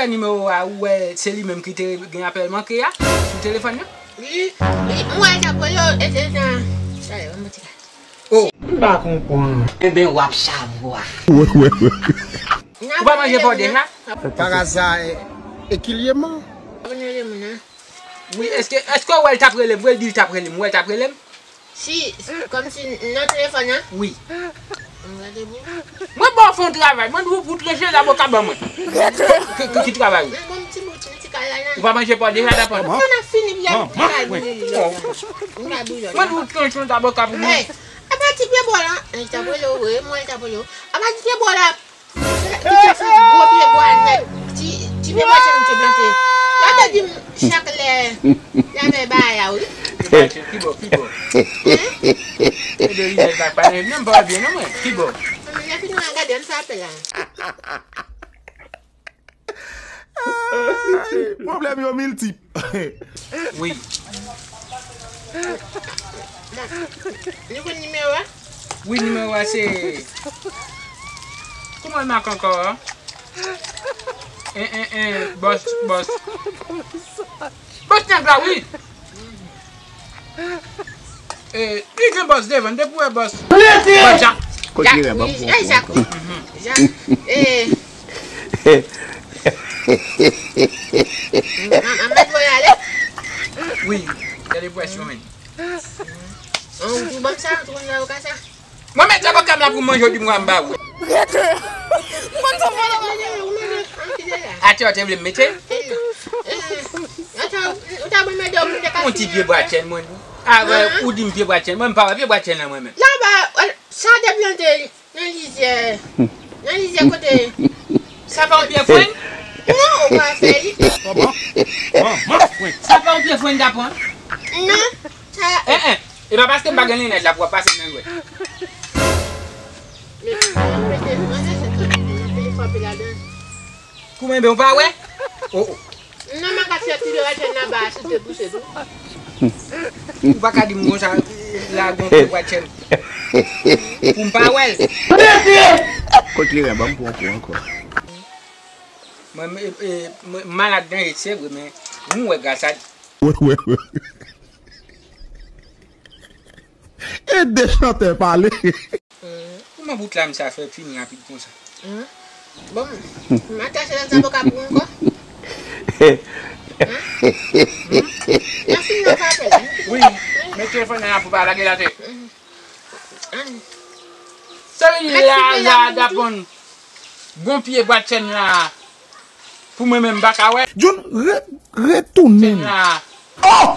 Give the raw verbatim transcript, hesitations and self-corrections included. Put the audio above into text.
Nimewo a, ou wè se li menm ki te gen apèl manke a sou telefòn nan? Wi, wi, m wè l t ap rele w, e te nan. Talè, ban m yon ti ka. Oh. M pa konprann. Enben, w ap savwa. Ou pa manje pòdèj la? Paraza e, e kilyeman. Wi, èske, èske w wè l t ap rele m? Ou wè l di l t ap rele m? Ou wè l t ap rele m? Si, kòmsi nan telefòn nan? Wi. Mwen ba w fè yon travay. Mwen di w pou tranche zaboka ban mwen. Ki, ki, ki travay ou? Mwen ba m ti bout, ti kay la, la. Ou pa manje pòdèj la, dapò? Sa n ap fini, m ap bouyon. M ap bouyon. Mwen di w tranche yon zaboka pou mwen. Apa ti pye bò la? Li t ap rele w vre, mwen li t ap rele w. Apa ti pye bò la? Ti, ti, ti gwo pye bwa nèt, ti, ti pye bwa tchèn ou te plante. Yo te di m chak lè y ap fè bagay la, wi. Ki bò, ki bò? Hein? E de limèt bak pa nan menm pa byen non mwen. Ki bò? Mwen lè fini mwen gade, m fè apèl la. Pwoblèm yo miltip. Wi. Li konn nimewo a? Wi, nimewo a se. Kòman l make ankò a? En, en, en, bòs, bòs. Bòs nèg la, wi. E, li gen bòs devan, depi w wè bòs. Bòs Jak. Kot li rè, ban m pran Jak, wi. Jak. E. An, an mèt voye ale? Wi, gade pwès yo, men. An, ou tou ban m sa, ou tou konn fè ou ka sa? Mwen met zaboka m la pou manje, ou di m pa ba ou. Atè, ou te vle m mete? Yon ti pye bwa tchèn, mwen. Avè, ou di m pye bwa tchèn. Mwen, m pa wè pye bwa tchèn nan mwen menm. Laba, sa te plante nan lizyè. Nan lizyè kote. Sa pa yon pye frenn? Non, ou pa fè li. Kòman? Kòman frenn? Sa pa yon pye frenn, dapò? Non. Sa. En, en. E pa paske m pa gen linèt la pou w ap pase nan jwèt. Mete, mete, mete, mete, frape ladan. Kouman, enben, ou pa wè? Oh, oh. Non, m ka fè ti de rachèn nan ba a, si te pouse tou. Ou pa ka di m konsa, la gon pye bwa tchèn. Pou m pa wè l. Kot li rè, ban m pran kou ankò. Mwen, e, e, mwen malad nan, se vre, men, nou wè gras a. Wè, wè, wè. E de chantè pale. Kòman bout la, misye a fè fini rapid konsa? Bon, m atache lòt zaboka pou ou ankò. Nan fin nan ka fè la. Wi, men telefòn nan pou pa lage l atè. Sa vle di la, la, dapon. Gon pye bwa tchèn la. Pou mwen menm, m pa ka wè. John, re-, retounen. Tchèn la. Oh!